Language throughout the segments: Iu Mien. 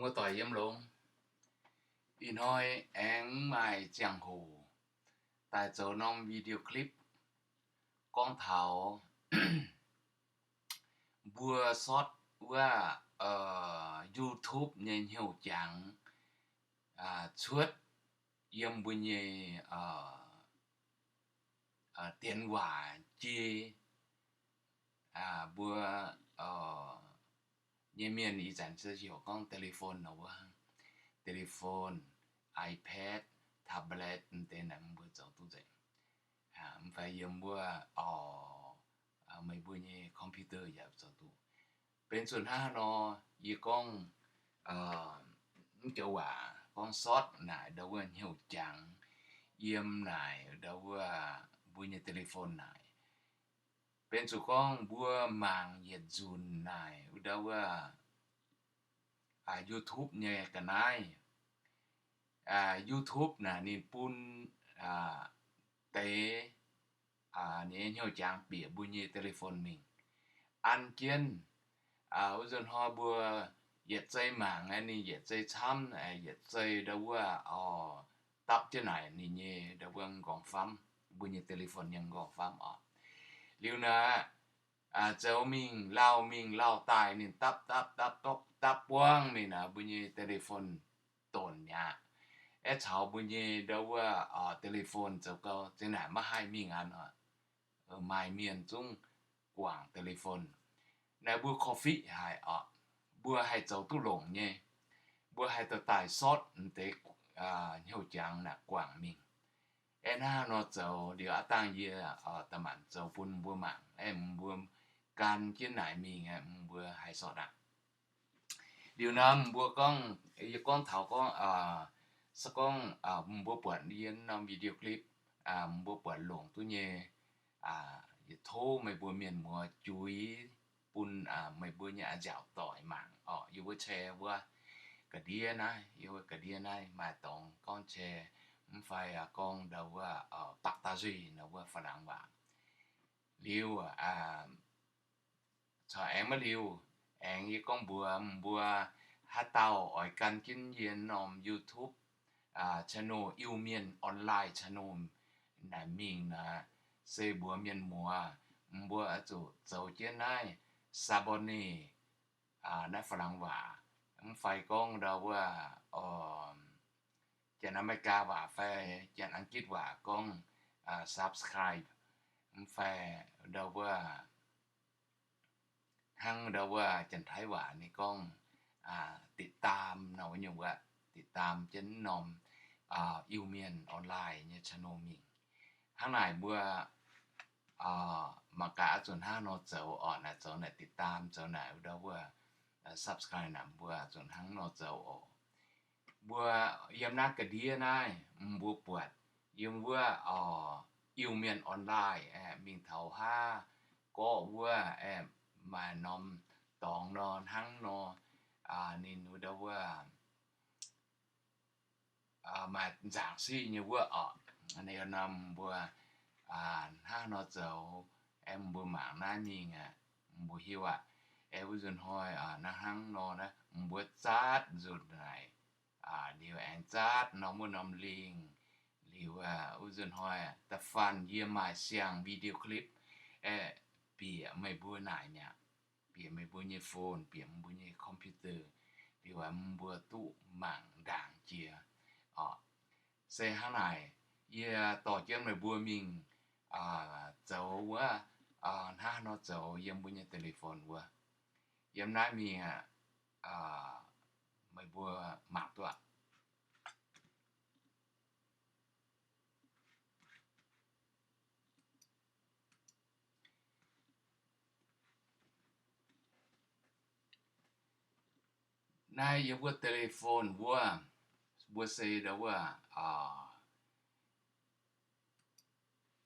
Muoz-doic yiem longx. Ih hnoi aengx maaih ziangh hoc daaih zoux norm video clip gorngv taux mbuo sotv wuov YouTube nyei hnyouv jangx cuotv yiem mbuo nyei dienx waac jiex mbuo nyei mienh ih zanc se heuc gorngv telephone nor wuov, telephone, iPad, tablet deix naaic mbuo zoux duqv nzengc. Mv fai yiem wuov meih mbuo nyei computer yaac zoux duqv. Benx zuqc hnangv nor, yie gorngv mv joux waac gorngv sotv naaic ndau wuov hnyouv jangx yiem naaic ndau wuov mbuo nyei telephone naaic. Benx zuqc gorngv mbuo mangc yietc nzunc naaic ndau wuov YouTube nyei ga'naaiv. YouTube naaic ninh bun deix ninh nyei hnyouv jangx bieqc mbuo nyei telephone mingh. An jienv wuov nzunc hnoi mbuo yietc zei mangc aeqv, ninh yietc zei camv, yietc zei ndau wuov dapv jienv naaic ninh nyei ndau wuov m'nqorngv famv, mbuo nyei telephone nyei m'nqorngv famv oc. Liuz naaic zoux mingh lauh mingh lauh daaih ninh dapv dapv dapv dapv buangv mingh naaic mbuo nyei telephone donc mi'aqv. Aeqv, caux mbuo nyei ndau wuov telephone zoux gau, zinh naaic maiv haih mingh aqv nor, maaih mienh zungv guangc telephone. Naaiv mbuo korv-fiqv haic oc. Mbuo haih zoux duqv longc nyei. Mbuo haih dorh daaih sotv deix hnyouv jangx naaic guangc mingh. Aeqv, hnangv nor zoux liuz aqv dangh yie da'manc zoux bun mbuo mangc, aeqv, mbuo gan jienv naaic mingh, mbuo haih sotv aqv. Liuz nor mbuo gorngv, yie gorngv taux gorngv, se gorngv mbuo buatc yie norm video clip, mbuo buatc longc duqv nyei, yietc tov meih mbuo mienh muoz juix bun meih mbuo nyei a'nziaauc doic mangc oc. Yie wuov share wuov ga'ndiev naaiv, yie wuov ga'ndiev naaiv maaih dorngx gorngv share, mv fai gorngv ndau wuov partager nor wuov Faa^laangx waac. Liuz corc aengx maiv liuz, aengx yie gorngv mbuox mbuo haaix dauh oix gan jienv yie norm YouTube channel, Iu-Mienh Online channel naaic mingh naaic, se mbuox mienh muoz, mbuo oix zuqc zoux jienv naaiv s'abonner, naaiv Faa^laangx waac, mv fai gorngv ndau wuov Janx-Aa^me^li^gaa waac fai Janx-Aa^gitv waac gorngv subscribe, mv fai ndau wuov hnangv ndau wuov Janx-Taiv waac ninh gorngv ติดตาม nor wuov nyungc wuov, ติดตาม jienv norm Iu-Mienh Online nyei channel mingh. Hnangv naaic mbuo mangc gaax oix zuqc hnangv nor zoux oc. Naaic zoux naaic ติดตาม, zoux naaic ndau wuov subscribe naaic mbuo zuqc hnangv nor zoux oc. Mbuo yiem naaiv ga'ndiev naaiv mbuo buatc yiem wuov Iu-Mienh Online aeqv, mingh taux haav gorqv wuov aeqv, maaih norm dorngx nor hnangv nor, ninh ndau wuov maaih nzaangc siqv nyei wuov oc. Ninh norm mbuo hnangv nor zoux, aeqv, mbuo mangc naaiv mingh aeqv, mbuo hiuv aqv. Aeqv, wuov nzunc hnoi naaiv hnangv nor naaiv mbuo zaatv nzunc naaic, liuz aengx zaatv norm wuov norm lingh, liuz wuov nzunc hnoi da'faanh yie maaih siang video clip aeqv, bieqc meih mbuo naaic mi'aqv. Bieqc meih mbuo nyei phone, bieqc mbuo nyei computer, liuz mbuo duqv mangc ndaangc jiex oc. Se hnangv naaic, yie dorh jienv meih mbuo mingh zoux wuov, hnangv nor zoux yiem mbuo nyei telephone wuov. Yiem naaiv mingh aqv, meih mbuo mangc duqv aqv. Naaiv yie mbuo telephone wuov, mbuo se ndau wuov,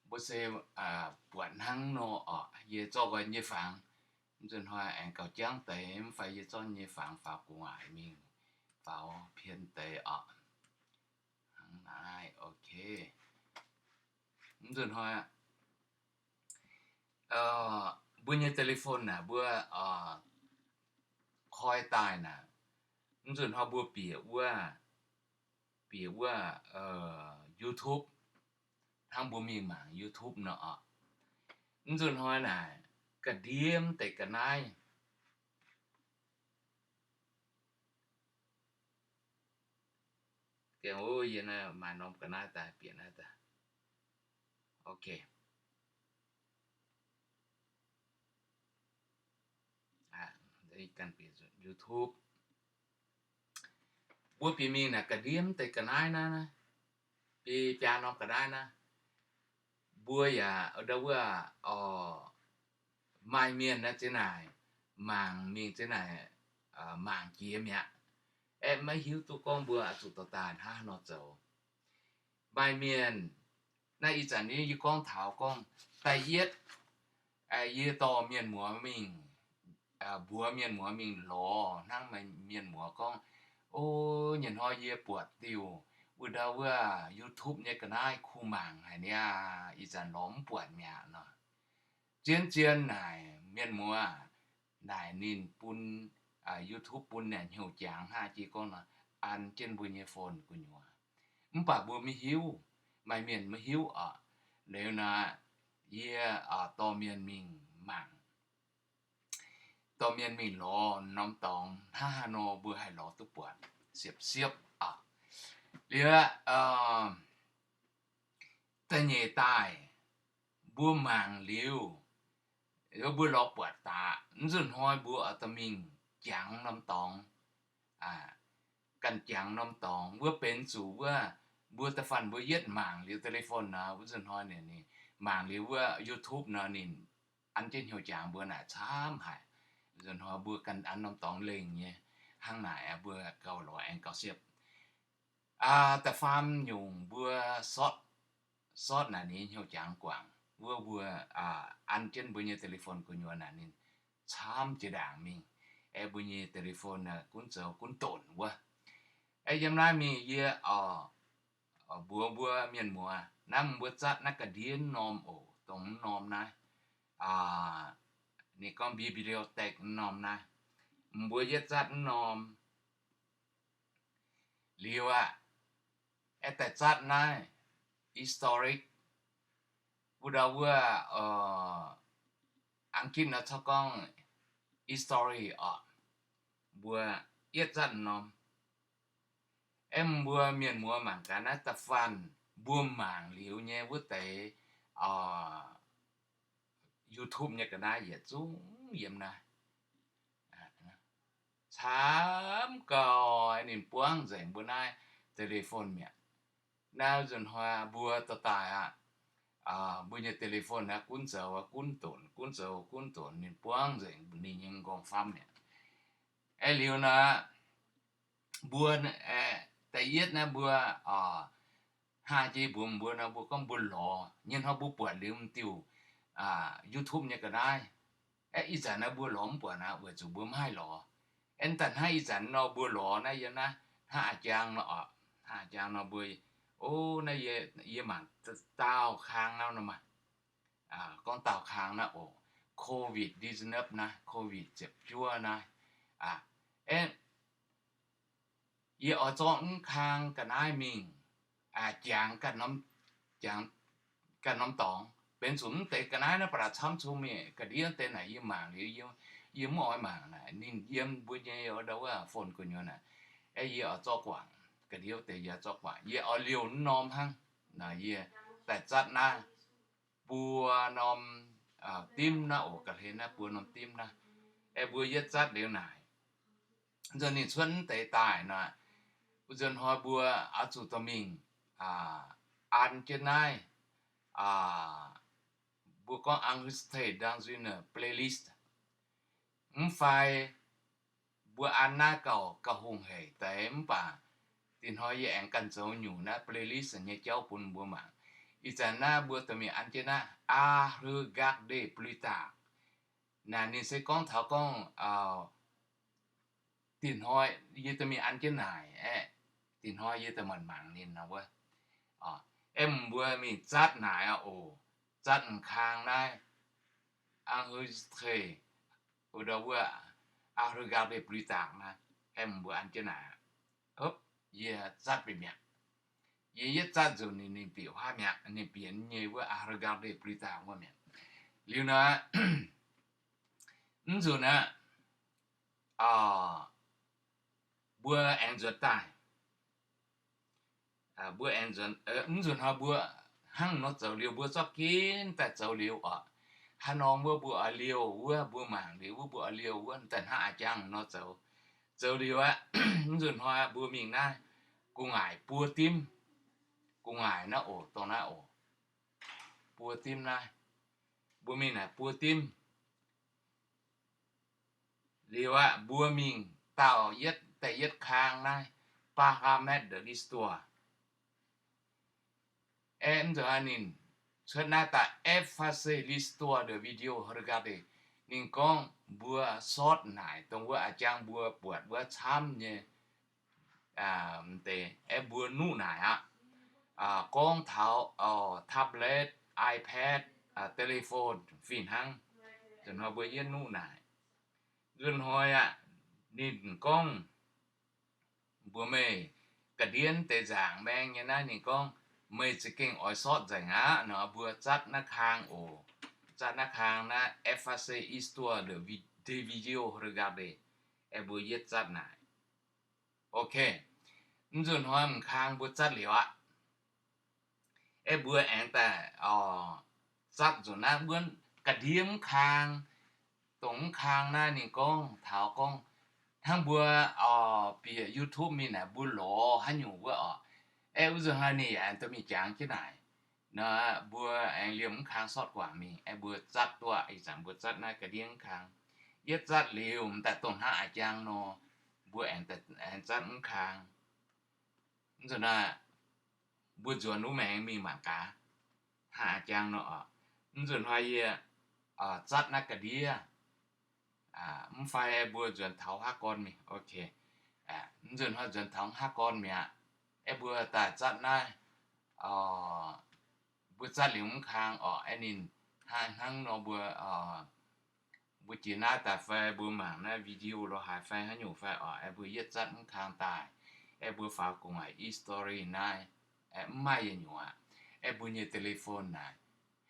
mbuo se buatc hnangv nor oc. Yie zorqv nqoi nyei fangx, mv nzunc hnoi aengx gauh jangv deix, mv fai yie zorqv nyei fangx faaux gu'nguaaic mingh faaux pien deix oc. Hnangv naaiv, ok. Mv nzunc hnoi mbuo nyei telephone naaic mbuo koi daaih naaic, Mv nzunc hnoi mbuo bieqc wuov, bieqc wuov YouTube, hnangv mbuo mingh mangc YouTube nor oc. Mv nzunc hnoi naaic ga'ndiev deix ga'naaiv. Yie maaih norm ga'naaiv daaih bieqc naaiv daaih. Ok. YouTube. Mbuo bieqc mingh naaic ga'ndiev deix ga'naaiv naaiv, biaa norm ga'naaiv naaiv, mbuo yaac ndau wuov, maaih mienh naaiv ziex naaic mangc mingh ziex naaic, mangc jiex mi'aqv. Aeqv, maiv hiuv duqv gorngv mbuo oix zuqc dorh daaih hnangv haaix nor zoux. Maaih mienh, naaiv ih zanc yie gorngv taux gorngv da'yietv, yie dorh mienh muoz mingh, mbuox mienh muoz mingh lorz hnangv, mienh muoz gorngv, O, nyei hnoi yie buatc diuh wuov ndau wuov YouTube nyei ga'naaiv kuh mangc haic niaa, ih zanc lorz mv buatc mi'aqv nor. Zien zien naaic mienh muoz naaic ninh bun YouTube bun naaic hnyouv jangx hnangv jiex gorngv nor, an jienv mbuo nyei phone gu'nyuoz. Mv baac mbuo maiv hiuv, maaih mienh maiv hiuv oc. Liuz naaic yie dorh mienh mingh mangc, dorh mienh mingh lorz norm dorngx hnangv haaix nor mbuo haih lorz duqv buatc siepv-siepv oc. Liuz da'nyeic daaih mbuo mangc liuz, mbuo lorz buatc daaih, mv nzunc hnoi mbuo oix dorh mingh jangx norm dorngx, ganh jangx norm dorngx wuov benx zuqc wuov mbuo da'faanh mbuo yietv mangc liuz telephone nor, wuov nzunc hnoi ninh mangc liuz wuov YouTube nor ninh an jienv hnyouv jangx mbuo naaic camv haic. Nzunc hnoi mbuo ganh an norm dorngx lengh nyei, hnangv naaic mbuo gauh lorz aengx gauh siepv. Da'faam nyungc mbuo sortv, sortv naaic ninh hnyouv jangx guangc wuov mbuo an jienv mbuo nyei telephone gu'nyuoz naaic ninh camv jiex ndaangc mingh. Aeqv, mbuo nyei telephone gunv zoux gunv donc wuov. Aeqv, yiem naaiv mingh yie mbuox mbuo mienh muoz, naaiv mbuo zatv naaiv ga'ndiev norm oc, dongh norm naaiv, ninh gorngv bibliothèque norm naaiv, mbuo yietv zatv norm liuz aqv, aeqv, daaih zatv naaiv historique, wuov ndau wuov, Ang^gitv nor corc gorngv history oc, mbuo yietv zatv norm. Aeqv, mbuo mienh muoz mangc gaax naaiv da'faanh mbuo mangc liuz nyei wuov deix YouTube nyei ga'naaiv yietc zungv yiem naaiv. Camv gau, ninh buangv nzengc mbuo naaiv telephone mi'aqv. Naaiv nzunc hnoi mbuo dorh daaih aqv, mbuo nyei telephone naaiv gunv zoux gunv donc, gunv zoux gunv donc, ninh buangv nzengc ninh nyei m'nqorngv-famv mi'aqv. Aeqv, liuz naaiv mbuo, da'yietv naaiv mbuo hnangv jiex mbuox mbuo nor, mbuo gorngv mbuo lorz nyei hnoi mbuo buatc liuz m'diuh YouTube nyei ga'naaiv. Aeqv, ih zanc naaiv mbuo lorz mv buatc aqv, weic zuqc mbuo maiv haih lorz. Aeqv, daaih hnangv ih zanc nor mbuo lorz naaiv yiem naaiv hnangv a'jang nor oc, hnangv a'jang nor mbuo, o, naaiv yie mangc daauh kang naaiv nor maah, gorngv daauh kang naaiv oc, Covid nineteen naaiv, Covid ziepc juov naaiv. Aeqv, yie oix zorqv mv kang ga'naaiv mingh jangx ganh norm dorngx, benx zuqc mv deix ga'naaiv naaiv ba'laqc camv cung mingh ga'ndiev deix naaic yie mangc liuz, yie mv oix mangc naaic, ninh yiem mbuo nyei ndau wuov phone gu'nyuoz naaic. Aeqv, yie oix zorqv guangc, ga'ndiev deix yie zorqv guangc, yie oix liouh mv norm hnangv. Naaic yie daaih zatv naaiv buo norm dimv naaiv oc, ga'hlen naaiv buo norm dimv naaiv. Aeqv, mbuo yietv zatv liuz naaic, nzunc ninh cuotv mv deix daaih nor, wuov nzunc hnoi mbuo oix zuqc dorh mingh an jienv naaiv, mbuo gorngv enregistrer dans une playlist. Mv fai mbuo an naaiv gauh, gauh hungh hec deix mv baac dinh hnoi yie aengx ganh zoux nyungc naaiv playlist nyei jauv bun mbuo mangc. Ih zanc naaiv mbuo dorh mingh an jienv naaiv à regarder plus tard. Naaic ninh se gorngv taux gorngv dinh hnoi yie dorh mingh an jienv naaic aeqv, dinh hnoi yie daaih mangc mangc ninh nor wuov. Aeqv, mbuo mingh zatv naaic aqv oc. Zatv m'kang naaiv enregistrer, wuov ndau wuov à regarder plus tard naaiv. Aeqv, mbuo an jienv naaic, yie zatv mbienc mi'aqv. Yie yietv zatv nzunc ninh, ninh bieqc huaav mi'aqv, ninh bieqc nyei wuov regarder plus tard wuov mi'aqv. Liuz nor, mv nzunc aqv, mbuo aengx nzuonx daaih, mbuo aengx nzuonx, mv nzunc hnoi mbuo hnangv nor zoux liuz, mbuo zorqv ginv daaih zoux liuz oc. Haaix norm wuov mbuo oix liouh wuov, mbuo mangc liuz wuov mbuo oix liouh wuov, daaih hnangv a'jang nor zoux. Zoux liuz aqv, mv nzunc hnoi mbuo mingh naaiv gu'nguaaic buo dimv, gu'nguaaic naaiv oc, dongh naaiv oc, buo dimv naaiv, mbuo mingh naaic buo dimv. Liuz aqv, mbuo mingh daauh yietv, da'yietv kang naaiv, paramètres de l'histoire. Aeqv, mv nzunc ninh cuotv naaiv daaih effacer l'histoire de vidéo regardée. Ninh gorngv mbuo sort naaic dongh wuov a'jang mbuo buatc wuov camv nyei deix, aeqv, mbuo nuqv naaic aqv. Gorngv taux tablet, iPad, telephone fih hnangv. Nzunc hnoi mbuo yietv nuqv naaic. Nzunc hnoi aqv, ninh gorngv mbuox meih ga'ndiev deix nzaangc maeng nyei naaiv, ninh gorngv meih za'gengh oix sort nzengc aqv nor, mbuo zatv naaiv kang oc. Zatv naaiv kang naaiv effacer l'histoire de vidéo regardée. Aeqv, mbuo yietv zatv naaic. Ok, mv nzunc hnoi m'kang mbuo zatv liuz aqv. Aeqv, mbuo aengx daaih zatv nzunc naaiv wuov ga'ndiev mv kang. Dongh mv kang naaiv ninh gorngv taux gorngv hnangv mbuo bieqc YouTube mingh naaic mbuo lorz haaix nyungc wuov oc. Aeqv, wuov nzunc hnoi ninh yaac aengx dorh mingh jangx jienv naaic. Nor mbuo aengx liemh mv kang sortv guangc mingh. Aeqv, mbuo zatv duqv, ih zanc mbuo zatv naaiv ga'ndiev mv kang. Yietv zatv liuz m'daaih dongh hnangv a'jang nor, mbuo aengx, aengx zatv mv kang. Mv nzunc hnoi mbuo nzuonx wuov maengx mingh mangc gaax, hnangv a'jang nor oc. Mv nzunc hnoi yie zatv naaiv ga'ndiev. Mv fai mbuo nzuonx taux haav gorn mingh. Ok, mv nzunc hnoi nzuonx taux haav gorn mi'aqv. Aeqv, mbuo daaih zatv naaiv, mbuo zatv liuz mv kang oc. Aeqv, ninh hnangv nor mbuo, mbuo jiex naaiv daaih fai mbuo mangc naaiv video lo haaix fai haaix nyungc fai oc. Aeqv, mbuo yietv zatv mv kang daaih. Aeqv, mbuo faaux gu'nguaaic history naaiv. Aeqv, mv maaih yietc nyungc aqv. Aeqv, mbuo nyei telephone naaic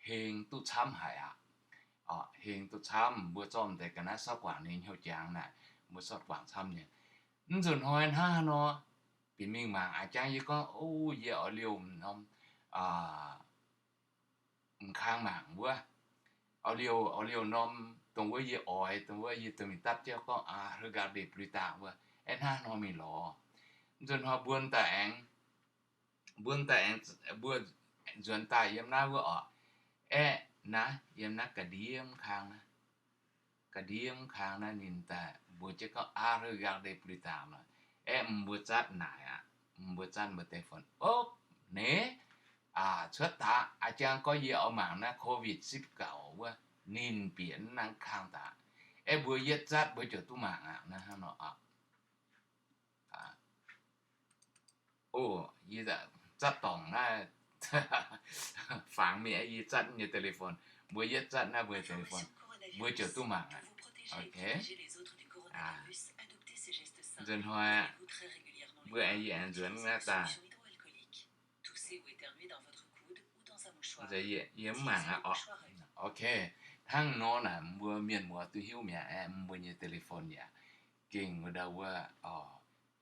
heng duqv camv haic aqv. Heng duqv camv, mbuo zorqv m'deix ga'naaiv sortv guangc ninh hnyouv jangx naaic, mbuo sortv guangc camv nyei. Mv nzunc hnoi hnangv haaix nor, bieqc mingh mangc a'jang yie gorngv, o, yie oix liouh norm m'kang mangc wuov. Oix liouh, oix liouh norm dongh wuov yie oix, dongh wuov yie dorh mingh dapv jienv gorngv regarder plus tard wuov. Aeqv, hnangv haaix nor mingh lorz. Mv nzunc hnoi mbuo daaih aengx, mbuo daaih aengx, mbuo nzuonx daaih yiem naaiv wuov oc. Aeqv, naaiv yiem naaiv ga'ndiev mv kang naaiv. Ga'ndiev mv kang naaiv ninh daaih mbuox jienv gorngv regarder plus tard nor. Aeqv, mbuo zatv naaic aqv. Mbuo zatv mbuo telephone opv naaiv, cuotv daaih a'jang gorngv yie oix mangc naaiv covid ziepc gauh wuov, ninh bieqc naaiv kang daaih. Aeqv, mbuo yietv zatv mbuo ziouc duqv mangc aqv. Naaiv hnangv nor oc. O, yie zatv dorngc naaiv, fangx mingh yie zatv nyei telephone. Mbuo yietv zatv naaiv mbuo telephone, mbuo ziouc duqv mangc aqv. Ok. Nzunc hnoi mbuo aengx, yie aengx nzuonx naaiv daaih. Yie mv mangc aqv oc. Ok, hnangv nor naaic mbuo mienh muoz duqv hiuv mi'aqv. Aeqv, mbuo nyei telephone yaac gengh wuov ndau wuov,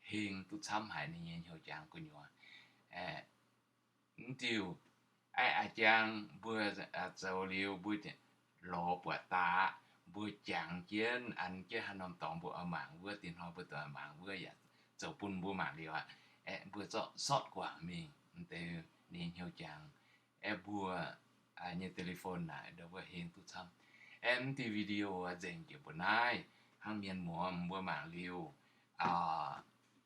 heng duqv camv haic ninh nyei hnyouv jangx gu'nyuoz. Aeqv, mv diuh, aeqv, a'jang mbuo zoux liuz mbuo lorz buatc daaih, mbuo jangx jienv an jienv haaix norm dorngx mbuo oix mangc wuov, dinh hnoi mbuo oix mangc wuov yaac zoux bun mbuo mangc liuz aqv. Aeqv, mbuo zorqv sortv guangc mingh m'deix ninh hnyouv jangx. Aeqv, mbuo nyei telephone naaic ndau wuov heng duqv camv. Aeqv, mv diuh video nzengc jiex mbuo naaiv. Hnangv mienh muoz mbuo mangc liuz,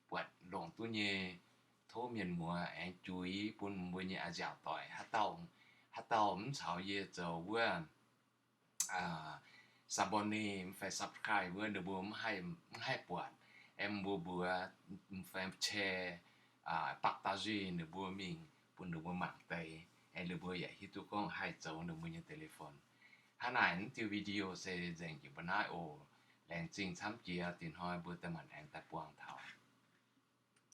buatc longc duqv nyei, tov mienh muoz aengx juix bun mbuo nyei a'nziaauc doic. Haaix dauh mv caux yie zoux wuov s'abonner fai subscribe wuov, ninh mbuo mv haih buatc. Aeqv, mbuo mbuox fai share, partager ninh mbuo mingh bun ninh mbuo mangc deix. Aeqv, ninh mbuo yaac hiuv duqv gorngv haih zoux ninh mbuo nyei telephone. Hnangv naaic, mv diuh video se nzengc jiex mbuo naaiv oc. Laengz zingh camv jiex. Dinh hnoi mbuo daaih maanc aengx daaih buangh